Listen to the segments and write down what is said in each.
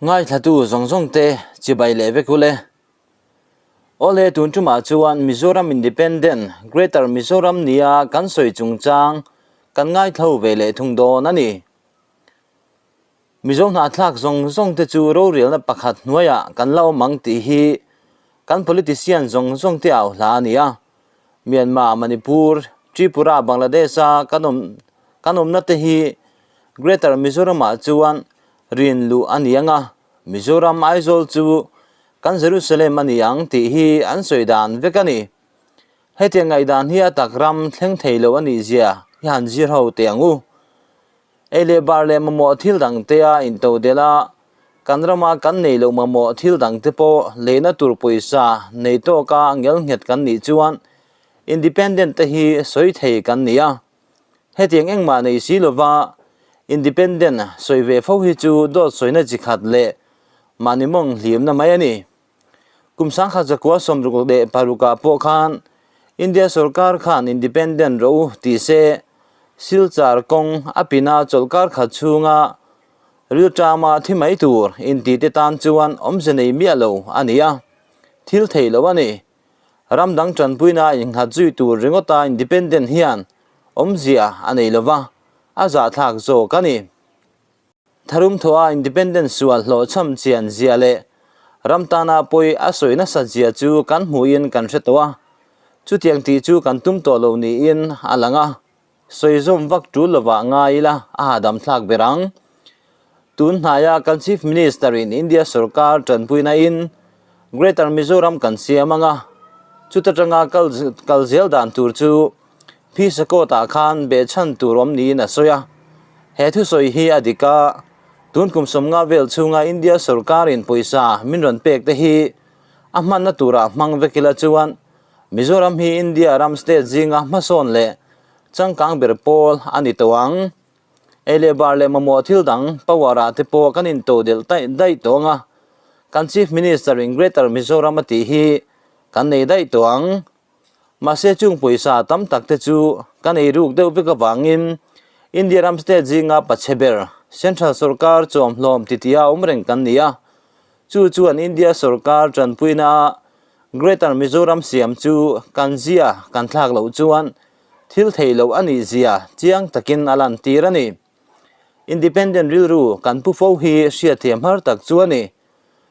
Ngaithlatu zawng zawng te chibai leh vek ule. Awle tun tumah chuan Mizoram Independent, Greater Mizoram nia kan sawi chungchang kan ngaithlo ve leh thung dawn a ni. Mizo hnahthlak zawng zawng te chu rorelna pakhat hnuaiah kan la awm ang tih hi kan politician zawng zawng te au hla a ni a. Myanmar, Manipur, Tripura, Bangladesh-a kan awm kan awmna te hi Greater Mizoram-ah chuan rin luh a ni ang a, Mizoram Aizawl chu kan Jerusalem a ni ang tih hi an sawi dan vek a ni. Hetiang ngaihdan hi a tak ram thleng thei lo a nih zia hi han zir ho teh ang u. Ei leh bar leh mamawh thil dang te a intodelh a, kan rama kan nei loh mamawh thil dang te pawh leina tur pawisa nei tawka ngelnghet kan nih chuan Independent te hi sawi thei kan ni a. Hetiang engmah nei si lova Independent sawi ve fo hi chu dawt sawina chi khat leh mahni mawng hlimna mai a ni. Kum sangkhat zakua 66 ah pawh khan India sorkar khan Independent rawh u ti se Silchar kawng a pina chawlhkar khat chhunga rilṭama thi mai tur inti te tan chuan awmze nei miah lo a ni a, thil thei lo a ni. Ram dang tanpuina innghat zui tur ringawta independent hian awmzia a nei lova, a zahthlak zawk a ni. Tharum thawha independent sual hlawhchham chian zia leh ram tana pawi a sawi nasat zia chu kan hmuhin kan hre tawh a, chutiang tih chu kan tum tawh lo niin a lang a, sawi zawm vak tul lovah ngai ila a hahdam thlak ber ang. Tun hnaia kan Chief Minister in India sorkar tanpuina in Greater Mizoram kan siam ang a, chuta tanga kal kal zel dan tur chu Phisa court ah khan behchhan tur awm niin a sawi a. He thusawi hi a dik a, tun kum 50 vel chhunga India sorkar in pawisa min rawn pek te hi a hmanna turah hmang vek ila chuan Mizoram hi India ram state zinga hmasawn leh changkang ber pawl a ni tawh ang. Ei leh bar leh mamawh thil dang power ah te pawh kan intodelh daih daih tawh ang a, kan Chief Minister in Greater Mizoram a tih hi kan nei daih tawh ang. Mahse chung pawisa tam tak te chu kan ei ruk deuh vek avangin India ram state zinga pachhe ber Central sorkar chawmhlawm titia awm reng kan ni a, chu chuan India sorkar tanpuina Greater Mizoram siam chu kan zia kan thlak loh chuan thil thei loh a nih zia chiang takin a lantir a ni. Independent rilru kan pu fo hi hriatthiam har tak chu a ni.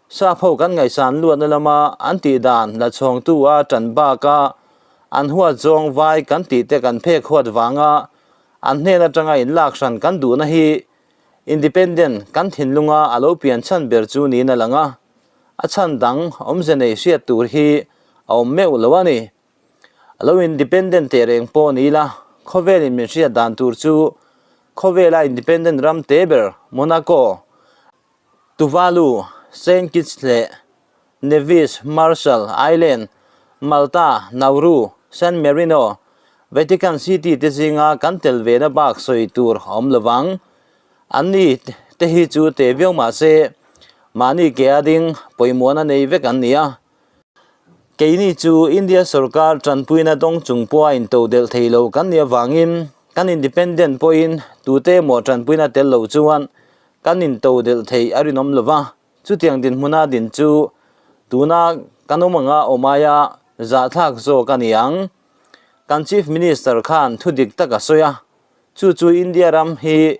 Sap ho kan ngaihsan luatna lama an tih dan la chhawngtu a tan baka an huat zawng vai kan tih te kan phek huat vanga an hnen atanga inlak hran kan duhna hi Independent kan thinlunga a lo pian chhan ber chu niin a lang a, a chhan dang awmze nei hriat tur hi a awm meuh lo a ni. A lo independent teh reng pawh ni ila, khawvelin min hriat dan tur chu khawvela independent ram te ber Monaco, Tuvalu, Saint Kitts leh Nevis, Marshall Island, Malta, Nauru, San Marino, Vatican City te zinga kan tel ve na bak sawi tur a awm lovang. An ni te hi chu te viau mah se, mahni ke a ding pawimawhna nei vek an ni a. Keini chu India sorkar tanpuina dawng chung pawha intodelh thei lo kan nih avangin kan independent pawhin tute emaw tanpuina tel lo chuan Kan intodelh theih a rinawm lo va, chutiang dinhmuna din chu tuna kan awm anga awm aia zahthlak zawk a ni ang. Kan Chief Minister khan thu dik tak a sawi a, chu chu India ram hi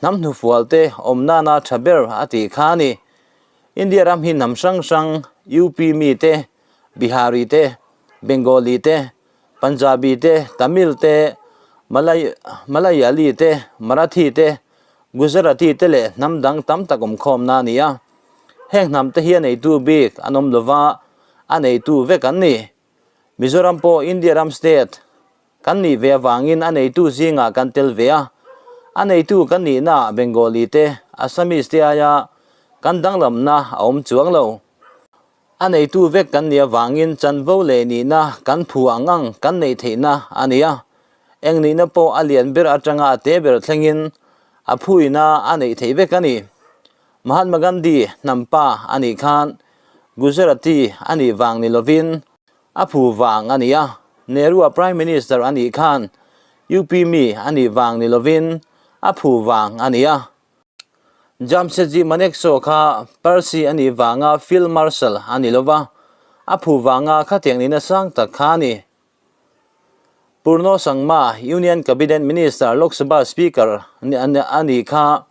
hnam hnufual te awm nana tha ber a tih kha a ni. India ram hi hnam hrang hrang UP mi te, Bihari te, Bengali te, Punjabi te, Tamil te, Malay Malayali te, Marathi te, Gujarati te leh hnam dang tam tak awmkhawmna a ni a. Heng hnam te hi a neitu bik an awm lova, a neitu vek an ni. Mizoram pawh India ram state kan nih ve avangin a neitu zingah kan tel ve a. A neitu kan nihnaah Bengali te, Assamese te aia kan danglamna a awm chuang lo. A neitu vek kan nih avangin chanvo leh nihna kan phu ang ang kan neih theihna a ni a. Eng nihna pawh a lian ber atanga a te ber thlengin a phuina a neih theih vek a ni. Mahatma Gandhi hnam pa a nih khan Gujarati a nih vang ni lovin a phu vang a ni a. Nehru-a Prime Minister a nih khan UP mi a nih vang ni lovin a phu vang a ni a. Jamsetji Manekshaw kha Parsi a nih vanga Field Marshal a ni lova, a phu vanga khatiang nihna sang tak kha a ni. Purno Sangma, Union Cabinet Minister, Lok Sabha Speaker a nih kha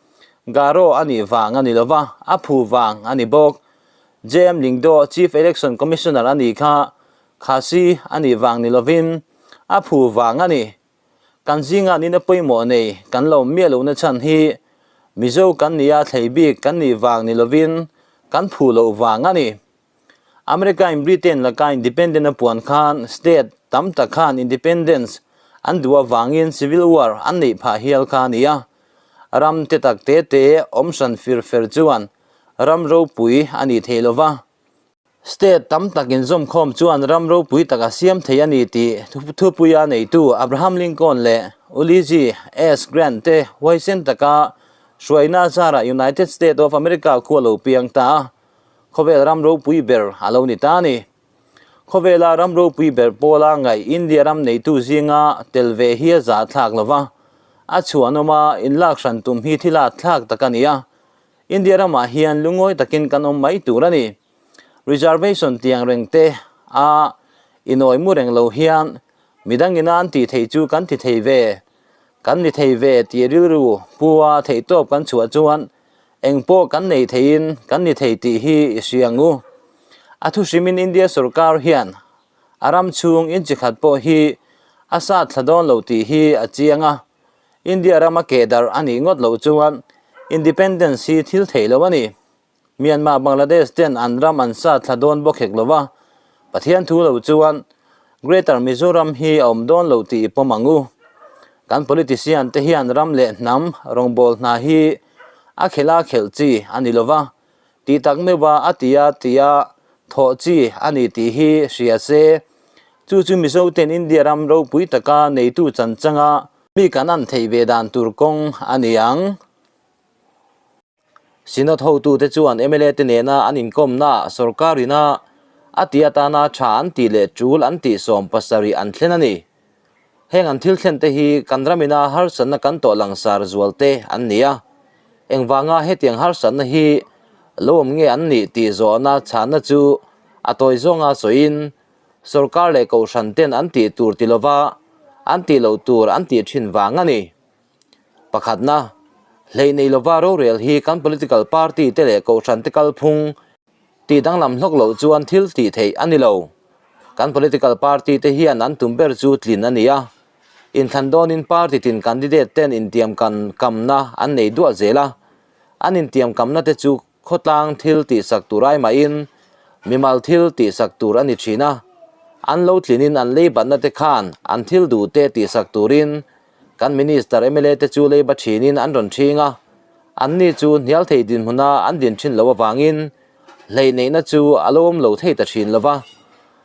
Garo a nih vang a ni lova, a phu vang a ni bawk. JM Lyngdoh, Chief Election Commissioner a nih kha Khasi a nih vang ni lovin a phu vang a ni. Kan zingah nina pawimawh nei kan lo miah lohna chhan hi Mizo kan nia thlei bik kan nih vang ni lovin kan phu loh vang a ni. America in Britain laka independent a puan khan state tam tak khan independence an duh avangin civil war an neih phah hial kha a ni a. Ram te tak te te awm hran fir fer chuan ram ropui a nih theih lova. State tam tak inzawmkhawm chuan ram ropui tak a siam thei a ni tih thupuia neitu Abraham Lincoln leh Ulysses S. Grant te huaisen taka hruaina zarah United States of America khu a lo piang ta a, khawvel ram ropui ber a lo ni ta a ni. Khawvela ram ropui ber pawla ngaih India ram neitu zinga tel ve hi a zahthlak lova, a chhuanawma inlak hran tum hi thil a thlak tak a ni a. India ramah hian lungawi takin kan awm mai tur a ni. Reservation tiang reng te a inawi mu reng lo hian midang ina an tih theih chu kan ti thei ve, kan ni thei ve tih rilru pu a theihtawp kan chhuah chuan engpawh kan nei theiin kan ni thei tih hi i hria ang u. A thu hrimin India sorkar hian a ram chhung inchi khat pawh hi a sat thla dawn lo tih hi a chiang a. India rama keh darh a nih ngawt loh chuan Independence hi thil theih loh a ni. Myanmar, Bangladesh ten an ram an sa thla dawn bawk hek lova, Pathian thu lo chuan Greater Mizoram hi a awm dawn lo tih i pawm ang u. Kan politician te hian ram leh hnam rawngbâwl hna hi a khelh a khelh chi a ni lova, tih tak meuha a tia tia thawh chi a ni tih hi hria se. Chu chu Mizo ten India ram ropui taka neitu chanchanga mi kan an theih ve dan tur kawng a ni ang. Synod hotute chuan mla te nena an inkawmnaah sorkar ina a tih atana tha an tih leh tul an tih 70 an thlen a ni. Heng an thil thlen te hi kan ram ina harsatna kan tawh langsar zual te an ni a. Engvanga hetiang harsatna hi lo awm nge an nih tih zawhna chhanna chu a tawi zawnga sawiin Sorkar leh kohhran ten an tih tur ti lova an tih loh tur an tih thin vang a ni. Pakhatna, hleih nei lova rorel hi kan political party te leh kohhran te kalphung tih danglam hlawk loh chuan thil tih theih a ni lo. Kan political party te hian an tum ber chu tlin a ni a. Inthlan dawnin party tin candidate ten intiam kan kamna an nei duah zel a. An intiam kamna te chu Khawtlang thil tihsak tur ai mahin mimal thil tihsak tur a ni thin a, an lo tlinin an leibatna te khan an thil duh te tihsak turin kan Minister mla te chu leiba thinin an rawn thing a, anni chu hnial thei dinhmuna an din thin loh avangin hleihneihna chu a lo awm lo thei ta thin lova,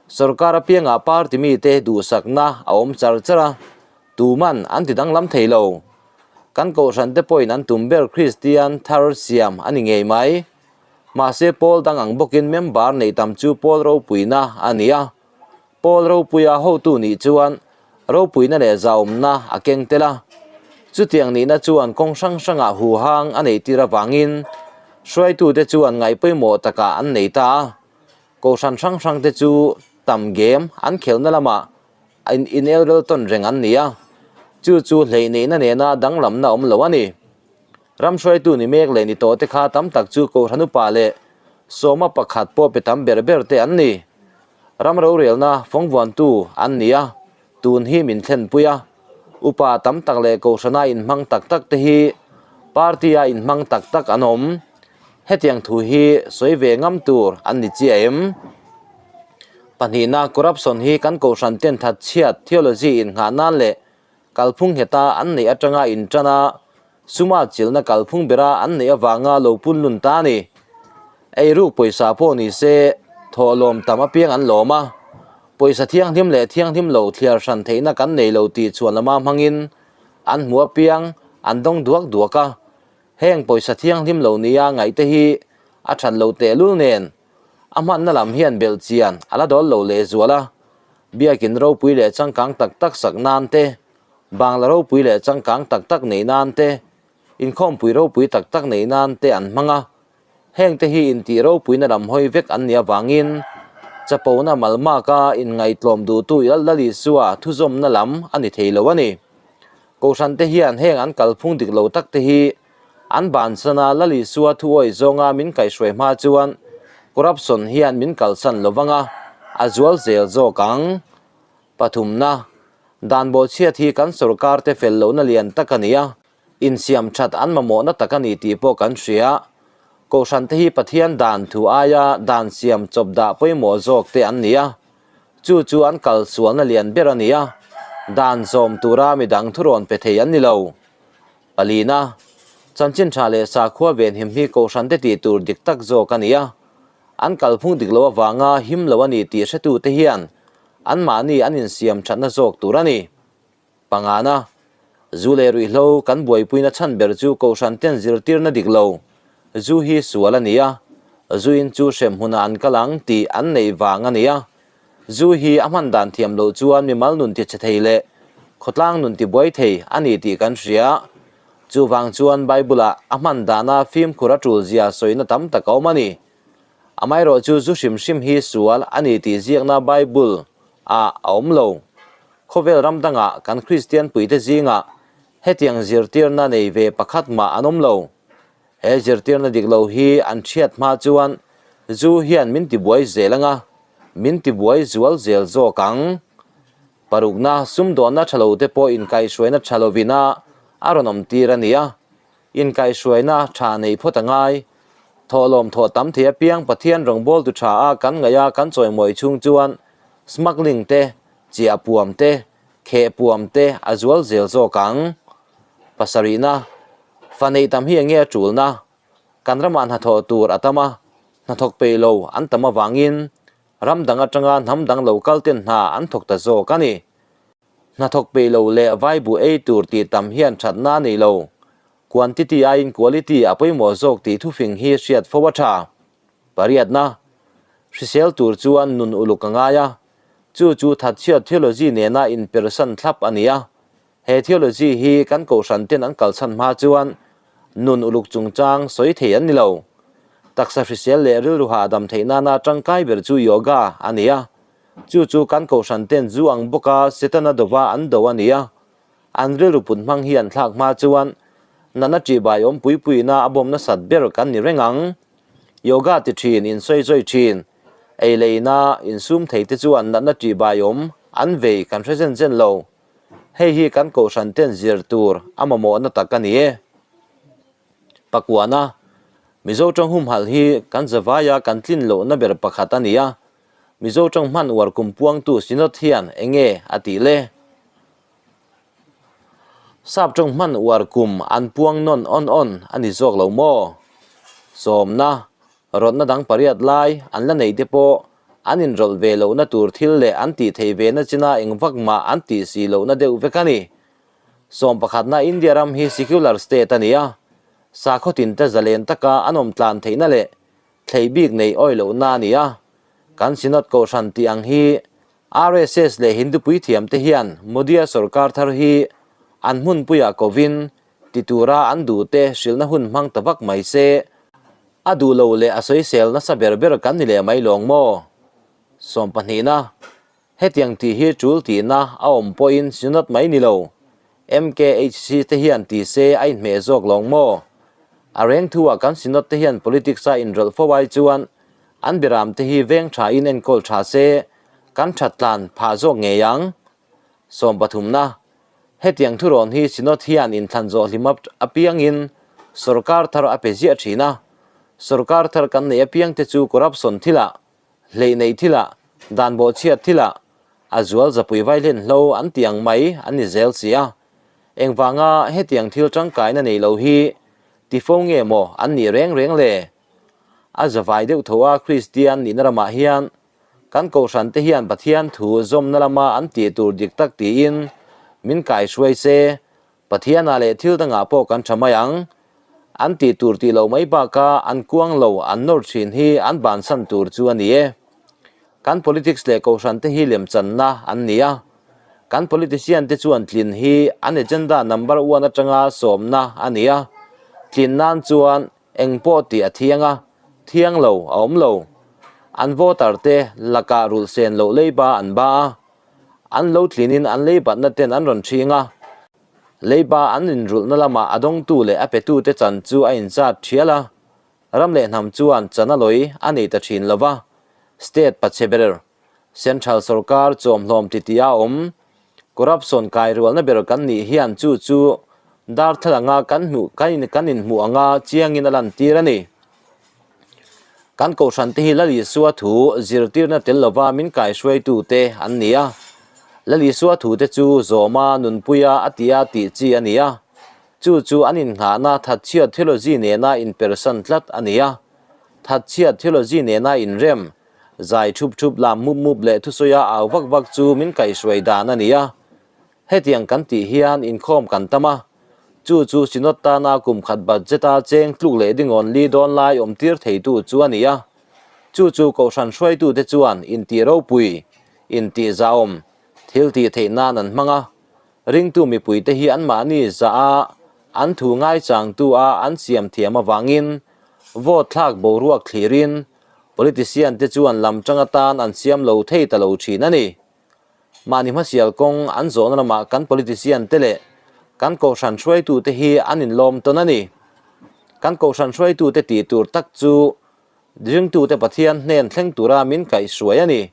sorkar apiangah party mite duhsakna a awm char char a, tuman an ti danglam thei lo. Kan kohhran te pawhin an tum ber Kristian thar siam a ni ngei mai. Mahse Paul dang ang bawkin member nei tam chu Paul ropuina a ni a. Paul ropuia hotu nih chuan ropuina leh zahawmna a keng tel a. Chutiang nihna chuan kawng hrang hrangah huhang a neih tir avangin hruaitute chuan ngaih pawimawh takah an nei ta a. Kohhran hrang hrangte chu tam game an khelhna lamah In inelrel tawn reng an ni a, chu chu hleihneihna nena danglamna awm lo a ni. Ram hruaitu ni mek leh ni tawh te kha tam tak chu Kohhran upa leh sawma pakhat pawh pe tam ber ber te an ni. Ram rorelna fawngvuantu an ni a, tun hi min thlenpui a. Upa tam tak leh Kohhrana inhmang tak tak te hi party-a inhmang tak tak an awm. Hetiang thu hi sawi ve ngam tur an ni chiah em? Pahnihna, corruption hi kan kohhran ten thatchhiat theology innghah nan leh kalphung ngheta an neih atanga intan a, suma chilhna kalphung bera an neih avanga lo punlun ta a ni. Eiruk pawisa pawh ni se thawhlawm tam apiang an lawm a, pawisa thianghlim leh thianghlim lo thliar hran theihna kan nei lo tih chhuan lama hmangin an hmu apiang an dawng duak duak a, heng pawisa thianghlim lo nia ngaihte hi a that lo tehlul nen A hmanna lam hian belh chian a la dawl lo lehzual a, biakin ropui leh changkang tak tak sak nan te, bangla ropui leh changkang tak tak neih nan te, Inkhawmpui ropui tak tak neih nan te an hmang a, hengte hi intih ropuina lam hawi vek an nih avangin chapona malmaka inngaihtlawm duhtu Lal Isua thuzawmna lam a ni thei lo a ni. Kohhrante hian heng an kalphung dik lo tak te hi an bansana Lal Isua thuawi zawnga min kaihhruai hma chuan corruption hian min kalsan lo vang a, a zual zel zawk ang. Pathumna, Dan bawhchhiat hi kan sorkar te fel lohna lian tak a ni a, insiam that an mamawhna tak a ni tih pawh kan hria. Kohhran te hi Pathian dan thu aia dan siam chawp dah pawimawh zawk te an ni a, chu chu an kal sualna lian ber a ni a, dan zawm tura midang thurawn pe thei an ni lo. Palina, Chanchin tha leh sakhua venhim hi kohhran te tih tur dik tak zawk a ni a, an kalphung dik lo avanga him lo a ni tih hretute hian anmahni an insiam thatna zawk tur a ni. Pangana, Zu leh ruihhlo kan buaipuina chhan ber chu kohhran ten zirtirna dik lo, zu hi sual a ni a, zuin chu hrem hmunah an kal ang tih an neih vang a ni a, zu hi a hman dan thiam loh chuan mimal nun tichhe thei leh khawtlang nun tibuai thei a ni tih kan hria. Chuvang chuan Bible-ah a hman dana fimkhur a tulzia sawina tam tak a awm a ni. Amaherawh chu zu hrim hrim hi sual a ni tih ziakna Bible ah a awm lo. Khawvel ram dangah kan Kristian puite zingah hetiang zirtirna nei ve pakhat mah an awm lo. He zirtirna dik lo hi an hriat hma chuan zu hian min tibuai zel anga, min tibuai zual zel zawk ang. Parukna, sumdawnna tha lo te pawh inkaihhruaina tha lovin a a rawn awm tir a ni a. Inkaihhruaina tha nei phawt a ngai. Thawhlawm thawh tam thei apiang Pathian rawngbawltu tha a kan ngaih a kan chawimawi chhung chuan smuggling te, chiah puam te, kheh puam te a zual zel zawk ang. Pasarihna, fa neih tam hi enge a tulna? Kan ramah hnathawh tur a tam a, hnathawk peih lo an tam avangin Ram dang atanga hnam dang lo kal ten hna an thawk ta zawk a ni. Hnathawk peih lo leh vaibu ei tur tih tam hian thatna a nei lo. Quantity aiin quality a pawimawh zawk tih thufing hi hriat fo a tha. Pariatna, Hrisel tur chuan nun uluk a ngai a, chu chu thatchhiat theology nena inpersan thlap a ni a. He theology hi kan kohhran ten an kalchhan hma chuan nun uluk chungchang sawi thei an ni lo. Taksa hrisel leh rilru hahdam theih nana tangkai ber chu yoga a ni a. Chu chu kan kohhran ten zu ang bawka Setana dova an do a ni a. An rilru put hmang hi an thlak hma chuan natna ṭihbai awm puipuina a bawm nasat ber kan ni reng ang. Yoga ti ṭhin, insawi zawi ṭhin, ei leina insum thei te chuan natna ṭihbai awm an vei kan hre zen zen lo. Hei hi kan kohhran ten zir tur a mamawhna tak a ni e. Pakuana, Mizo tawng humhalh hi kan zavaia kan tlin lohna ber pakhat a ni a, Mizo tawng hman uar kum puangtu Synod hian enge a tih le? Sap tawng hman uar kum an puang nawn awn awn a ni zawk lo maw? Sawmna, Rawtna dang pariat lai an la neih te pawh an inrawlh ve lohna tur thil leh an tih theih ve na china eng vak mah an tih si lohna deuh vek a ni. Sawm pakhatna India ram hi secular state a ni a, sakhaw tinte zalen taka an awm tlan theihna leh thlei bik nei awi lohna a ni a. Kan Synod Kohhran tih ang hi RSS leh Hindu puithiamte hian Modi-a sorkar thar hi an hmunpuiah kovin ti tura an duhte hrilhna hun hmang ta vak mai se, a duh lo leh a sawisel nasa ber ber kan ni leh mai lawng maw? Sawm pahnihna, Hetiang tih hi tul tihna a awm pawhin Synod mai ni lo, MKHC te hian ti se a inhmeh zawk lawng maw? A reng thu ah kan Synod te hian politics a inrawlh fo ai chuan an biram te hi veng tha in enkawl tha se kan that tlan phah zawk ngei ang. Sawm pathumna, Hetiang thurawn hi Synod hian inthlan zawh hlim apiangin sorkar thar a pe ziah thin a. Sorkar thar kan neih apiang te chu corruption thilah, hleih neih thilah, dan bawhchhiat thilah, a zual zapui vaihlen hlo an tih ang mai an ni zel si a. Engvanga hetiang thil tangkaina nei lo hi tifo nge maw an nih reng reng le? A zavai deuh tho a Kristian nihna ramah hian Kan kohhran te hian Pathian thu zawmna lama an tih tur dik tak tiin min kaihruai se, Pathianah leh thil dangah pawh kan tha mai ang. An tih tur tih loh mai baka an kuang lo an nawr thin hi an bansan tur chu a ni e. Kan politics leh kohhran te hi lemchanna an ni a. Kan politician te chuan tlin hi an agenda number one atanga sawmna a ni a. Tlin nan chuan eng pawh tih a thiang a, thiang lo a awm lo. An voter te lakah rulh sen loh leiba an ba a, an lo tlinin an leibatna ten an rawn ṭhing a. Leiba an inrulhna lamah a dawngtu leh a petute chan chu a inzat ṭhial a, ram leh hnam chuan chan a lawi a nei ta ṭhin lo va, state pachhe ber Central sorkar chawmhlawm titi a awm. Corruption kai rualna ber kan nih hian chu chu darthlalanga kan hmuh kan kan inhmuh anga chiangin a lantir a ni. Kan kohhran te hi Lal Isua thu zirtirna tel lova min kaihruaitu te an ni a. Lal Isua thu te chu zawma nunpuia a tia tih chi a ni a. Chu chu an innghahna thatchhiat theology nena inpersan tlat a ni a. Thatchhiat theology nena inrem Zai thup thup lam mup mup leh thusawia au vak vak chu min kaihhruai dan a ni a. Hetiang kan tih hian inkhawm kan tam a, chu chu Synod tana kum khat budget-a cheng tluk leh dingawn li dawn lai awm tir theitu chu a ni a. Chu chu Kohhran hruaitute chuan intih ropui, intih zahawm, thil tih theih nan an hmang a. Ringtu mipuite hi anmahni zah a, an thu ngaichangtu a an siam thiam avangin vote thlak boruak thlirin Politician te chuan lam tang atan an siam lo thei ta lo thin a ni. Mahni hmasial kawng an zawhna lamah kan politician te leh kan kohhran hruaitu te hi an inlawm tawn a ni. Kan kohhran hruaitu te tih tur tak chu ringtute Pathian hnen thleng tura min kaihhruai a ni.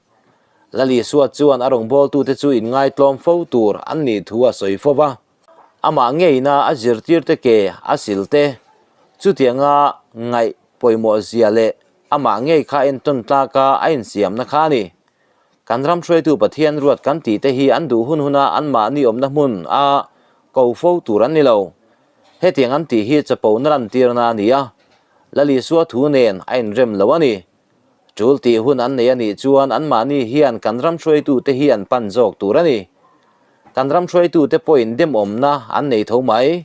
Lal Isua chuan a rawngbawltute chu inngaitlawm fo tur an nih thu a sawi fo va. Amah ngeina a zirtirte ke a sil te, chutianga ngaih pawimawh zia leh amah ngei kha entawn tlaka a insiamna kha a ni. Kan ram hruaitu Pathian ruat kan tih te hi an duh hun huna anmahni awmna hmun a ko fo tur an ni lo. Hetiang an tih hi chapona lantirna a ni a, Lal Isua thu nen a inrem lo a ni. Tul tih hun an nei a nih chuan anmahni hian kan ram hruaitute hi an pan zawk tur a ni. Kan ram hruaitute pawhin demawmna an nei tho mai.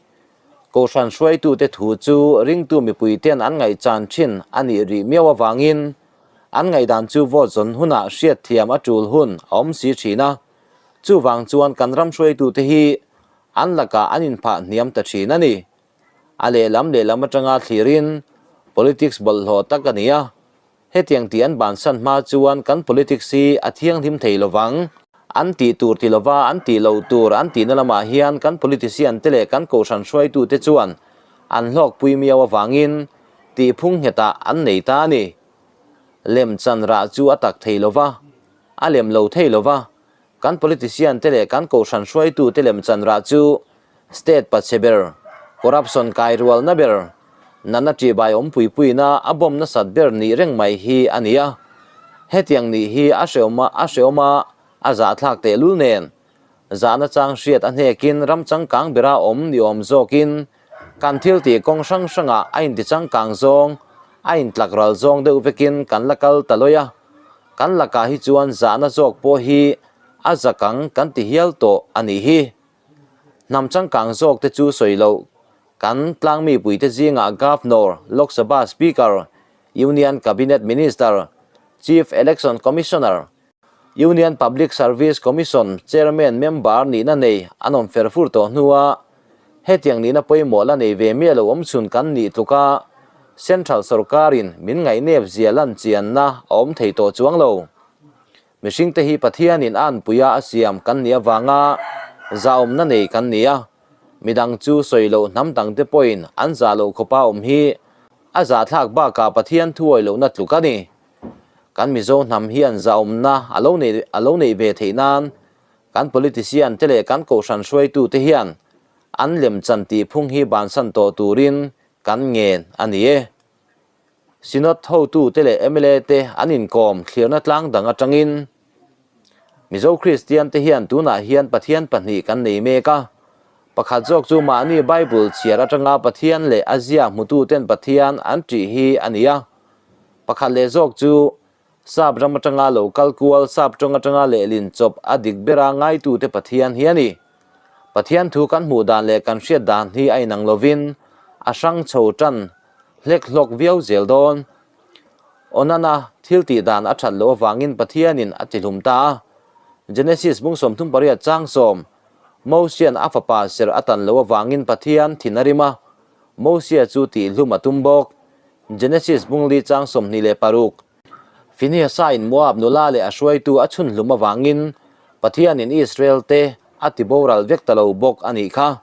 Kohhran hruaitute thu chu ringtu mipuite'n an ngaihchan thin a nih rih miau avangin an ngaihdan chu vote zawn hunah hriatthiam a tul hun a awm si thin a. Chuvang chuan kan ram hruaitute hi an lakah an inphah hniam ta thin a ni. A lehlam lehlam atanga thlirin politics bawlhhlawh tak a ni a, hetiang tih an bansan hma chuan kan politics hi a thianghlim thei lovang. An tih tur ti lova an tih loh tur an tihna lamah hian kan politician te leh kan kohhran hruaitute chuan an hlawkpui miau avangin tihphung nghetah an nei ta a ni. Lem chan rah chu a tak thei lova, a lem lo thei lova, Kan politician te leh kan kohhran hruaitu te lemchan rah chu state pachhe ber, corruption kai rualna ber, natna ṭihbai awmpui puina a bomb nasat ber nih reng mai hi a ni a. Hetiang nih hi a hreawm a hreawm a, a zahthlak tehlul nen. Zahna chang hriat a hnekin ram changkang bera awm ni awm zawkin kan thil tih kawng hrang hrangah a intichangkang zawng, a intlak ral zawng deuh vekin kan la kal ta lawi a. Kan lakah hi chuan zahna zawk pawh hi a zakang kan ti hial tawh a nih hi. Hnam changkang zawk te chu sawi loh kan tlangmipuite zingah Governor, Lok Sabha Speaker, Union Cabinet Minister, Chief Election Commissioner, Union Public Service Commission Chairman member nihna nei an awm fer fur tawh hnua Hetiang nihna pawimawh la nei ve miah lo awmchhun kan nih tluka Central sorkarin min ngaihnep zia lan chianna a awm thei tawh chuang lo. Mihringte hi Pathianin a anpuia a siam kan nih avanga zahawmna nei kan ni a, midang chu sawi loh hnam dangte pawhin an zah loh khawpa awm hi a zahthlak bakah Pathian thuawi lohna tluk a ni. Kan Mizo hnam hian zahawmna a lo nei a lo neih ve theih nan Kan politician te leh kan kohhran hruaitu te hian an lemchan tih phung hi bansan tawh turin kan ngen a ni e. Synod hotu te leh mla te an inkawm thlirna tlang dang atangin Mizo Kristian te hian tunah hian Pathian pahnih kan nei mek a. Pakhat zawk chu mahni Bible chhiar atanga Pathian leh a zia hmututen Pathian an ṭih hi a ni a. Pakhat leh zawk chu Sap ram atanga lo kal kual, sap tawng atanga lehlin chawp a dik bera ngaitute Pathian hi a ni. Pathian thu kan hmuh dan leh kan hriat dan hi a inang lovin a hrang chho tan hlek hlawk viau zel dawn. Onana thil tih dan a that loh avangin Pathianin a tihlum ta a. Genesis bung 38 chang sawm, Mosian a fapa serh a tan loh avangin Pathian thin a rim a. Mosia chu tihhlum a tum bawk. Genesis bungli chang 26. Phinehasa-in Moab nula leh a hruaitu a chhun hlum avangin Pathianin Israel-te a ti boral vek ta lo bawk a nih kha.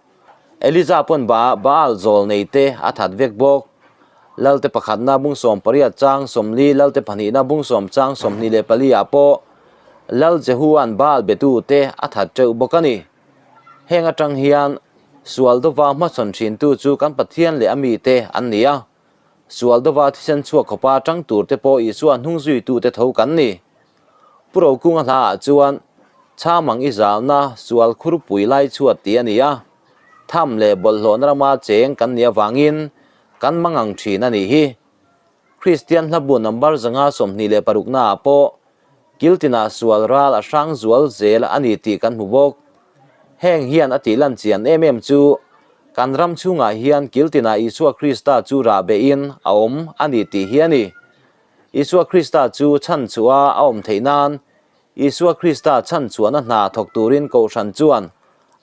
Elija pawn Baal zawl nei te a that vek bawk. Lalte pakhatna bung 80 chang 40, Lalte pahnihna bung sawm chang 24 ah pawh Lal Jehu-a'n Baal betu te a that teuh bawk a ni. Heng atang hian sual dova hmachhawn thintu chu kan Pathian leh a mite an ni a. Sual dova thisen chhuak khawpa tang tur te pawh Isua hnung zuitute tho kan ni. Pu Rokunga hlaah chuan Chham ang i zalna sual khurpui lai chhuat tih a ni a, tham leh bawlhhlawhna rama cheng kan nih avangin kan mangang thin a nih hi. Kristian hlabu number 526 naah pawh Kiltinah sual ral a hrang zual zel a ni tih kan hmu bawk. Heng hian a tih lan chian em em chu kan ram chhungah hian Kiltinah Isua Krista chu rah behin a awm a ni tih hi a ni. Isua Krista chu chhanchhuah a awm theih nan Isua Krista chhanchhuahna hna thawk turin Kohhran chuan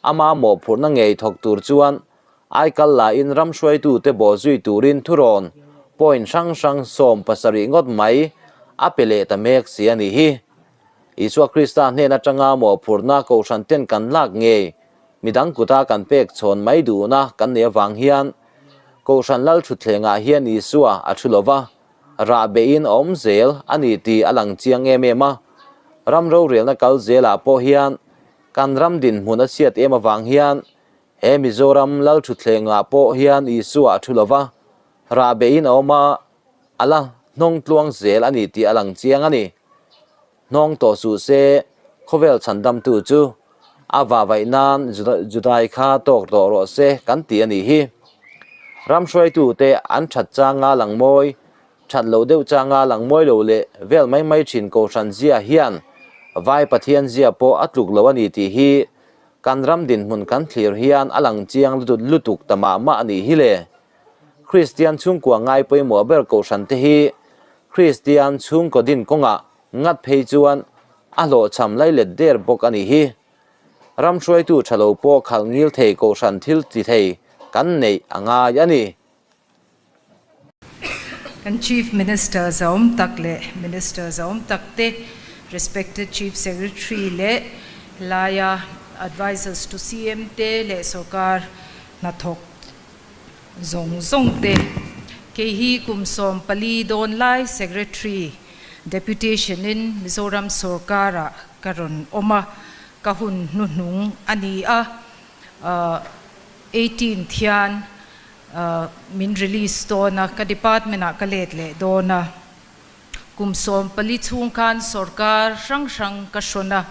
ama mawhphurhna ngei thawk tur chuan aikal lain ram hruaitute bawhzui turin thurawn point hrang hrang 70 ngawt mai a pe leh ta mek si a nih hi. Isua Krista hnen atanga mawhphurhna Kohhran ten kan lak ngei midang kuta kan pek chhawn mai duhna kan nei avang hian Kohhran Lalthutthlengah hian Isua a thu lova, rah behin a awm zel a ni tih a lang chiang em em a. Ram rorelna kal zelah pawh hian kan ram dinhmun a chhiat em avang hian he Mizoram Lalthutthlengah pawh hian Isua a thu lova, rah behin a awm a, a la hnawng tluang zel a ni tih a lang chiang a ni. Hnawng tawh suh se, khawvel chhandamtu chu a vavaih nan Judai kha tawk tawh rawh se kan ti a nih hi. Ram hruaitute an that changa lang mawi, that loh deuh changa lang mawi lo leh vel mai mai thin Kohhran zia hian Vai Pathian zia pawh a tluk lo a ni tih hi kan ram dinhmun kan thlir hian a lang chiang lutuk ta mah mah a nih hi le. Kristian chhungkua ngai pawimawh ber Kohhran te hi Kristian chhungkaw din kawngah ngat phei chuan a hlawhchham lailet der bawk a nih hi. Ram hruaitu tha lo pawh khalh ngil thei Kohhran thil ti thei kan neih a ngai a ni. Kan Chief Minister zawm tak leh Minister zawm tak te, Respected Chief Secretary leh helaia Advisers to CM te leh sorkar hnathawk zawng zawng te, kei hi kum 14 dawn lai Secretary Deputation in Mizoram sorkar ah ka rawn awm a, ka hun hnuhnung a ni a, 18 thian min release dawn a, ka department ah ka let leh dawn a. Kum 14 chhung khan sorkar hrang hrang ka hrawn a,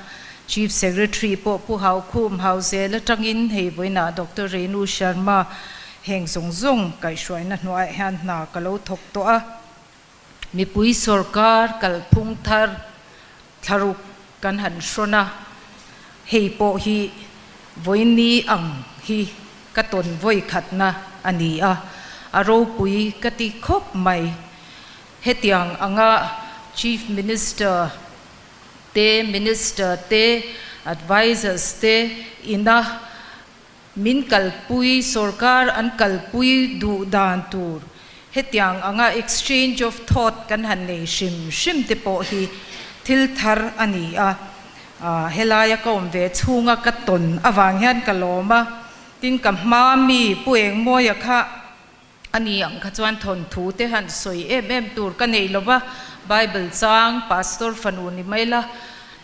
Chief Secretary pawh Pu Haukhum Hauzel atangin hei vawiinah Doctor Renu Sharma heng zawng zawng kaihhruaina hnuaiah hian hna ka lo thawk tawh a. Mipui sorkar kalphung thar thlaruk kan han hrawn a, hei pawh hi vawiini ang hi ka tawn vawi khatna a ni a, a ropui ka ti khawp mai. Hetiang anga Chief Minister te, Minister te, Advisers te ina min kalpui, sorkar an kalpui duh dan tur hetiang anga exchange of thought kan han nei hrim hrim te pawh hi thil thar a ni a. Helaia ka awm ve chhunga ka tawn avang hian ka lawm a, tin ka hma mi Pu Engmawia kha A ni ang kha chuan thawnthu te han sawi em em tur ka nei lo va, Bible chang Pastor fanu ni mai la,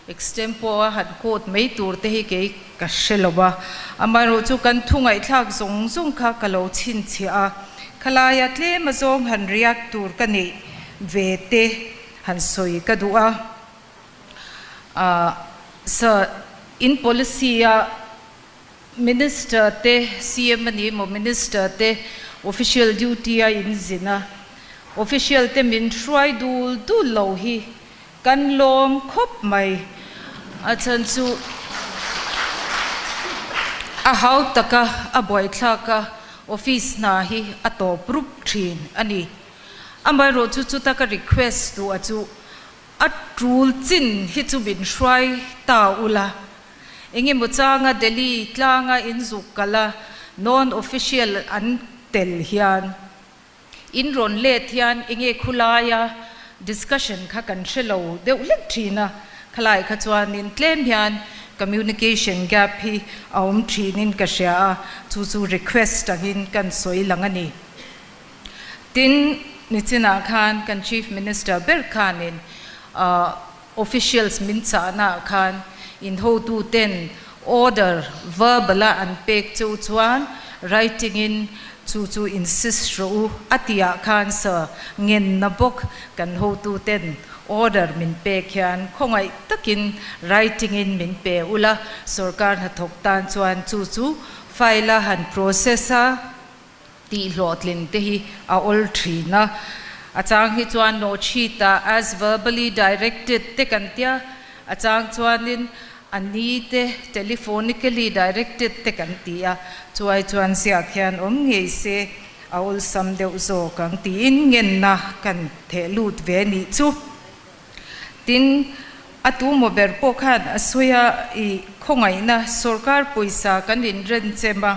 extempo a han quote mai tur te hi kei ka hre lo va. Amaherawh chu kan thu ngaihthlak zawng zawng kha ka lo chhinchhiah a, khalaia tlem azawng han react tur ka neih ve te han sawi ka duh a. Sir, in policy a Minister te, CM a ni emaw Minister te official duty a in zin a, official te min hruai dul dul lo hi kan lawm khawp mai. A chhan chu a hau taka a buaithlak a, office hna hi a tawp rup thin a ni. Amaherawh chu chuta ka request duh a chu a tul chin hi chu min hruai ta ula. Engemaw changa Delhi tlanga in zuk kal a, non official an tel hian in rawn let hian enge khulaia discussion kha kan hre lo deuh hlek thin a, khalai kha chuanin tlem hian communication gap hi a awm thinin ka hria a, chu chu request angin kan sawi lang a ni. Tin, nichinah khan kan Chief Minister ber khanin Officials min chahnaah khan in hotuten order verbal-a an pek cheu chuan writing-in chu chu insist rawh u a tihah khan sir ngenna bawk kan hotuten order min pek hian khawngaih takin writing-in min pe ula sorkar hnathawk tan chuan chu chu file-a han process a. Tih hlawhtlin te hi a awl thin a. A chang hi chuan nawhchhit-ah as verbally directed te kan tia, a chang chuanin a ni te telephonically directed te kan ti a, chuai chuan ziak hian awm ngei se a awlsam deuh zawk ang tiin ngenna kan theh lut ve nih chu. Tin, a tu maw ber pawh khan a sawi a, i khawngaihna sorkar pawisa kan inrenchem a,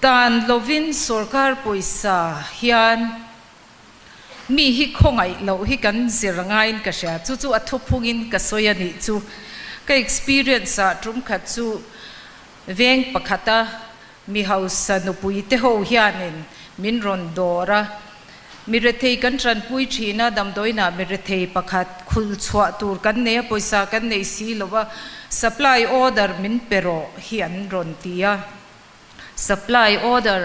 Dan lovin sorkar pawisa hian mi hi khawngaih loh hi kan zir ngaiin ka hria. Chu chu a thuphungin ka sawi a nih chu. Ka experience ah tum khat chu veng pakhata mi hausa nupui te ho hianin min rawn dawr a. Mi rethei kan tanpui thin a, damdawiinah mi rethei pakhat khul chhuah tur kan nei a, pawisa kan nei si lo a, supply order min pe rawh hi an rawn ti a. Supply order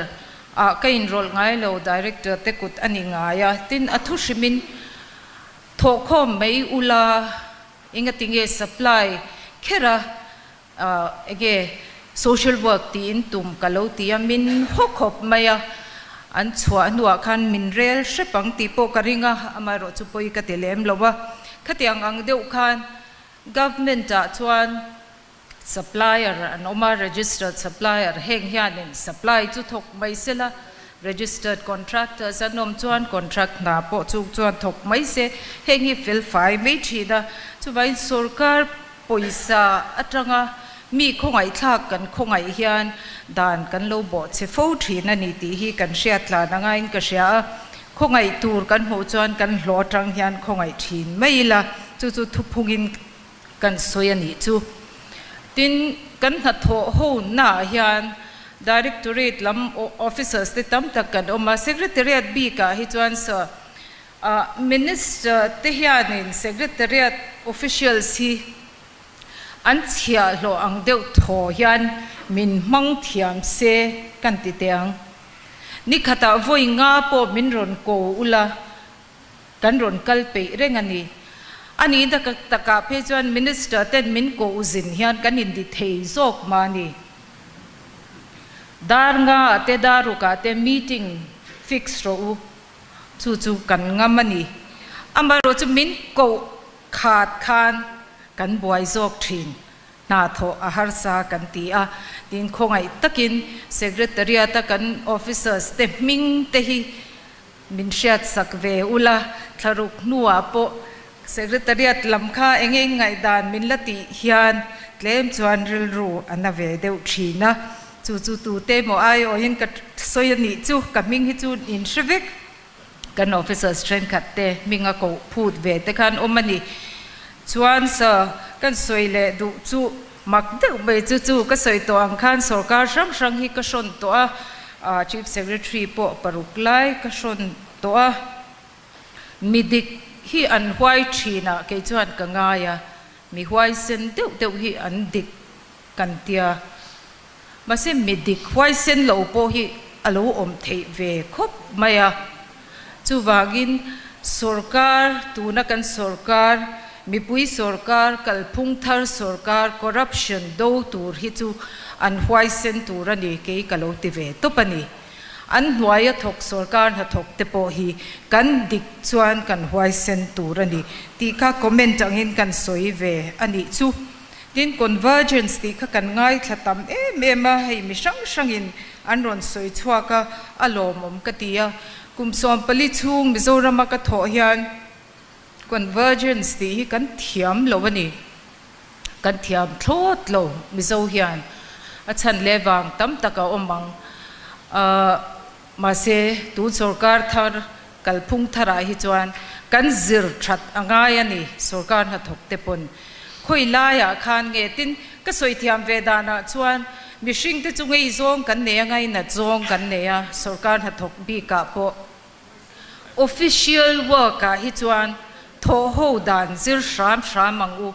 ah ka inrawlh ngai lo, Director te kut a ni ngai a, tin a thu hrimin thawhkhawm mai ula engatinge supply kher a enge social work tiin tum ka lo ti a, min haw khawp mai a, an chhuah hnuah khan min rel hrep ang tih pawh ka ring a, amaherawh chu pawi ka ti lem lo a, khatiang ang deuh khan government ah chuan Supplier an awm a, registered supplier heng hianin supply chu thawk mai se la, registered contractors an awm chuan contract hna pawh chung chuan thawk mai se, heng hi fel fai mai thin a. Chuvangin sorkar pawisa atanga mi khawngaihthlak kan khawngaih hian dan kan lo bawh che fo thin a ni tih hi kan hriat tlan a ngaiin ka hria a. Khawngaih tur kan hmuh chuan kan hlawh atang hian khawngaih thin mai ila, chu chu thuphungin Kan sawi a nih chu. Tin, kan hnathawh ho naah hian Directorate lam officers te tam tak kan awm a, Secretariat bikah hi chuan sir, Minister te hianin Secretariat officials hi an chhiahhlawh ang deuh thaw hian min hmang thiam se kan ti teh ang. Nikhatah vawi nga pawh min rawn ko ula. Kan rawn kal peih reng a ni. A nih takah phei chuan Minister ten min koh zin hian kan indi thei zawk mah a ni. Dar nga ah te dar ruk ah te meeting fix rawh u, chu chu kan ngam a ni. Amaherawh chu min koh khat khan kan buai zawk thin. Hna thawh a harsa kan ti a, tin khawngaih takin Secretariat a kan officers te hming te hi Min hriatsak ve ula, thlaruk hnuah pawh Secretariat lam kha eng eng ngaihdan min la tih hian tlem chuan rilru a na ve deuh thin a. Chu chu tute emaw aiawhin ka sawi a nih chu, ka hming hi chu in hre vek. Kan officers thenkhat te hming a koh phut ve te khan awm a ni. Chuan sir, kan sawi leh duh chu mak deuh mai chu chu ka sawi tawh ang khan sorkar hrang hrang hi ka hrawn tawh a, Chief Secretary pawh paruk lai ka hrawn tawh a, mi dik hi an huai thin a kei chuan ka ngai a, mi huaisen deuh deuh hi an dik kan tia, mahse mi dik huaisen lo pawh hi a lo awm theih ve khawp mai a, chuvangin sorkar tuna kan sorkar mipui sorkar kalphung thar sorkar corruption do tur hi chu an huaisen tur a ni kei ka lo ti ve tawp a ni. An hnuaia thawk sorkar hnathawk te pawh hi kan dik chuan kan huaisen tur a ni tih kha comment angin kan sawi ve a nih chu. Tin, convergence tih kha kan ngaithla tam em em a, hei mi hrang hrangin an rawn sawi chhuak a, a lawmawm ka ti a. Kum 14 chhung Mizorama ka thawh hian convergence tih hi kan thiam lo a ni. Kan thiam thlawt lo Mizo hian a chhan leh vang tam tak a awm ang. Mahse, tun sorkar thar kalphung tharah hi chuan kan zir that a ngai a ni, sorkar hnathawk te pawn. Khawi laiah khan nge? Tin, ka sawi thiam ve danah chuan mihring te chu ngei zawng kan nei a, ngainat zawng kan nei a, sorkar hnathawk bikah pawh. Official work ah hi chuan thawh ho dan zir hram hram ang u.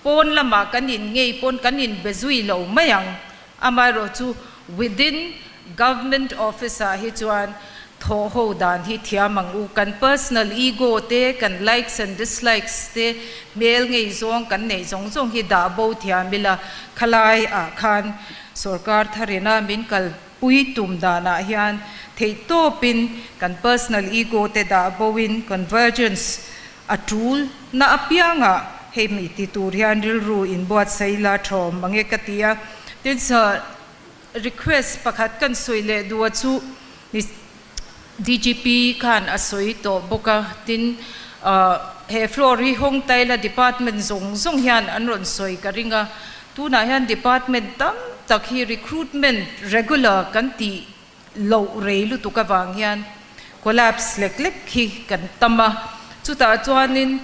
Pawn lamah kan in ngei pawn kan in be zui lo mai ang. Amaherawh chu within government office ah hi chuan thawh ho dan hi thiam ang u. Kan personal ego te, kan likes and dislikes te, hmel ngei zawng kan neih zawng zawng hi dah bo thiam ila khalai ah khan sorkar tharina min kal Pui tum danah hian theihtawpin kan personal ego te dah boin convergence a tul na apiangah hei mi ti tur hian rilru inbuatsaih la thawm ang e ka ti a. Tin sir, request pakhat kan sawi leh duh a chu DGP khan a sawi tawh bawk a, tin he floor hi hawng taila department zawng zawng hian an rawn sawi ka ring a, tunah hian department tam tak hi recruitment regular kan tih loh rei lutuk avang hian collapse lek lek hi kan tam a, chutah chuanin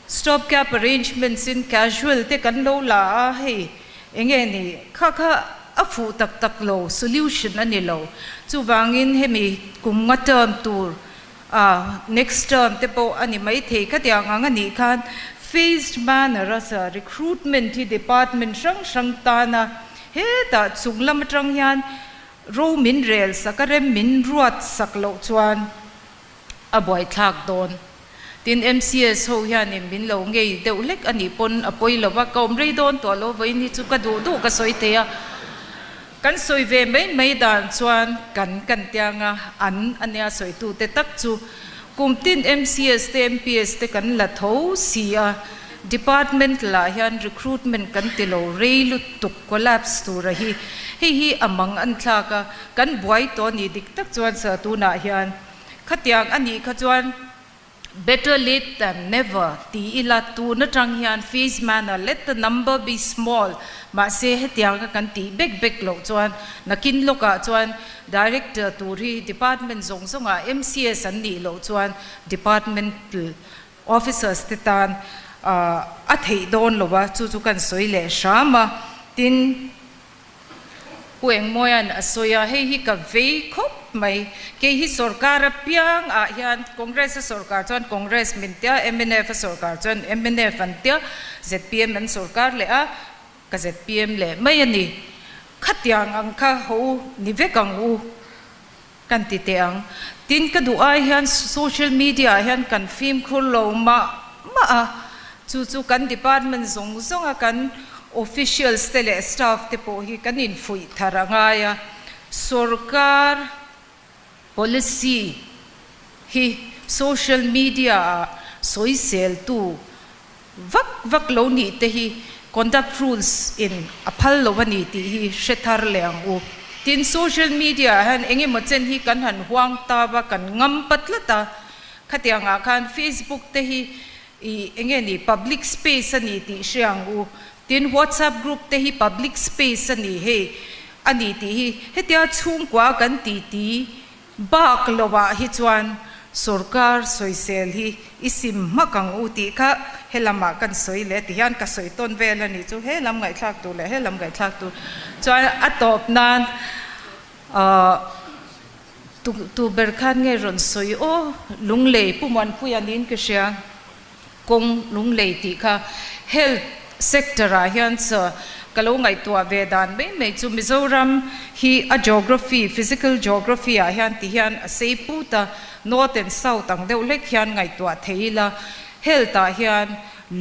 stop gap arrangements in casual te kan lo la a, hei enge ni kha kha a fuh tak tak lo, solution a ni lo, chuvangin hemi kum nga term tur A, next term te pawh a ni maithei khatiang ang a nih khan phased manner a sa recruitment hi department hrang hrang tana hetah chung lam atang hian ro min rel sak a rem min ruat sak loh chuan a buaithlak dawn. Tin MCS ho hianin min lo ngei deuh hlek a nih pawn a pawi lo va, ka awm rei dawn tawh lo vawiin hi chu ka duh duh ka sawi thei a. Kan sawi ve mai mai dan chuan kan kan tianga an a nia sawitute tak chu kum tin MCS te MPS te kan la tho si a, department lah hian recruitment kan ti lo rei lutuk collapse tura hi hei hi a mang an thlak a, kan buai tawh a nih dik tak chuan sa tunah hian khatiang a nih kha chuan Better late than never ti ila tun atang hian fees manner let the number be small mahse hetianga kan tih bek bek loh chuan nakin lawkah chuan Director tur hi department zawng zawngah MCS an nih loh chuan departmental officers te tan a theih dawn lo a chu chu kan sawi leh hram a tin Pu Engmawia'n a sawi a, hei hi ka vei khawp mai. Kei hi sorkar apiang ah hian Congress a sorkar chuan Congress min tia, mnf a sorkar chuan mnf an tia, zpm an sorkar leh a, ka zpm leh mai a ni. Khatiang ang kha ho ni vek ang u kan ti teh ang. Tin, ka duh ai hian social media ah hian kan fimkhur lo mah mah a, chu chu kan department zawng zawnga kan officials te leh staff te pawh hi kan infuih thar a ngai a. Sorkar policy hi social media ah sawiseltu vak vak lo nih te hi conduct rules in a phal lo a ni tih hi hre thar leh ang u. Tin, social media ah hian eng emaw chen hi kan han huang ta va, kan ngam pa tlat a, khatiang ah khan Facebook te hi ih eng nge ni public space a ni tih hre ang u. Tin, WhatsApp group te hi public space a ni hei a ni tih hi hetia chhungkua kan titi Bak lovah hi chuan sorkar sawisel hi i sim hmak ang u tih kha he lamah kan sawi leh ti hian ka sawi tawn vel a nih chu he lam ngaihthlak tur leh he lam ngaihthlak tur chuan a tawp nan ahh tu tu ber khan nge rawn sawi aw Lunglei Pu Muanpuia niin ka hria kawng Lunglei tih kha health sector ah hian chaw ka lo ngaihtuah ve dan mai mai chu Mizoram hi a geography, physical geography ah hian ti hian a sei put a, north and south ang deuh hlek hian ngaihtuah thei ila health ah hian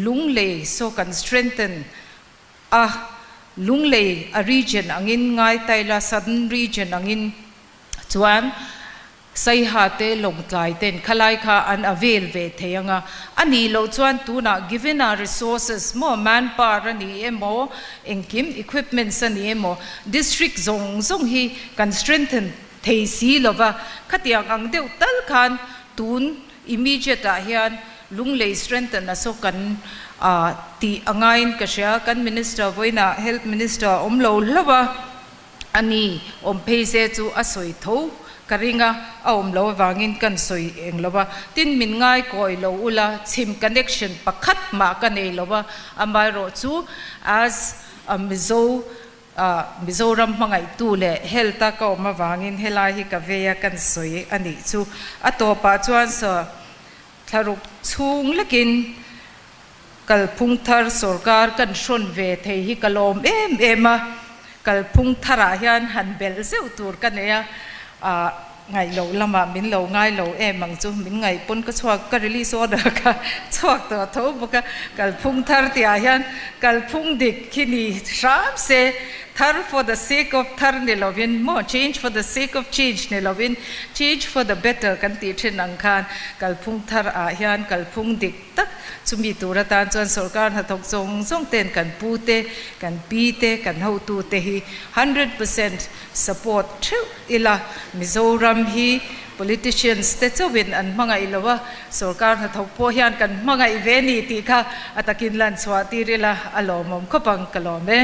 Lunglei saw kan strengthen a, Lunglei a region angin ngai ta ila southern region angin chuan Saiha te Lawngtlai ten khalai kha an avail ve thei ang a, a nih loh chuan tunah given a resources maw manpower a ni emaw engkim equipments a ni emaw district zawng zawng hi kan strengthen thei si lova, khatiang ang deuh tal khan tun immediate ah hian Lunglei strengthen a saw kan tih a ngaiin ka hria, kan minister vawiinah health minister a awm lo hlauh a. A ni, awm phei se chu a sawi tho ka ring a, a awm loh avangin kan sawi eng lo a. Tin, min ngai kawi lo ula, chhim connection pakhat mah ka nei lo a, amaherawh chu as a Mizo, Mizoram hmangaihtu leh health a ka awm avangin helai hi ka vei a kan sawi a nih chu. A tawpah chuan saw thlaruk chhung lekin Kalphung thar sorkar kan hrawn ve thei hi ka lawm em em a, kalphung tharah hian han belh zeuh tur ka nei a, ah ngaih loh lamah min lo ngai lo em ang chu, min ngaih pawn ka chhuak ka release order kha chhuak tawh tho bawk a, kalphung thar tihah hian kalphung dik hi ni hram se, thar for the sake of thar ni lovin maw change for the sake of change ni lovin change for the better kan tih thin ang khan kalphung thar ah hian kalphung dik tak chumi tur atan chuan sorkar hnathawk zawng zawng ten kan pu te, kan pi te, kan hotu te hi 100% support theuh ila. Mizoram hi politicians te chauhin an hmangaih lo a, sorkar hnathawk pawh hian kan hmangaih ve ni tih kha a takin lan chhuah tir ila a lawmawm khawp ang ka lawm e.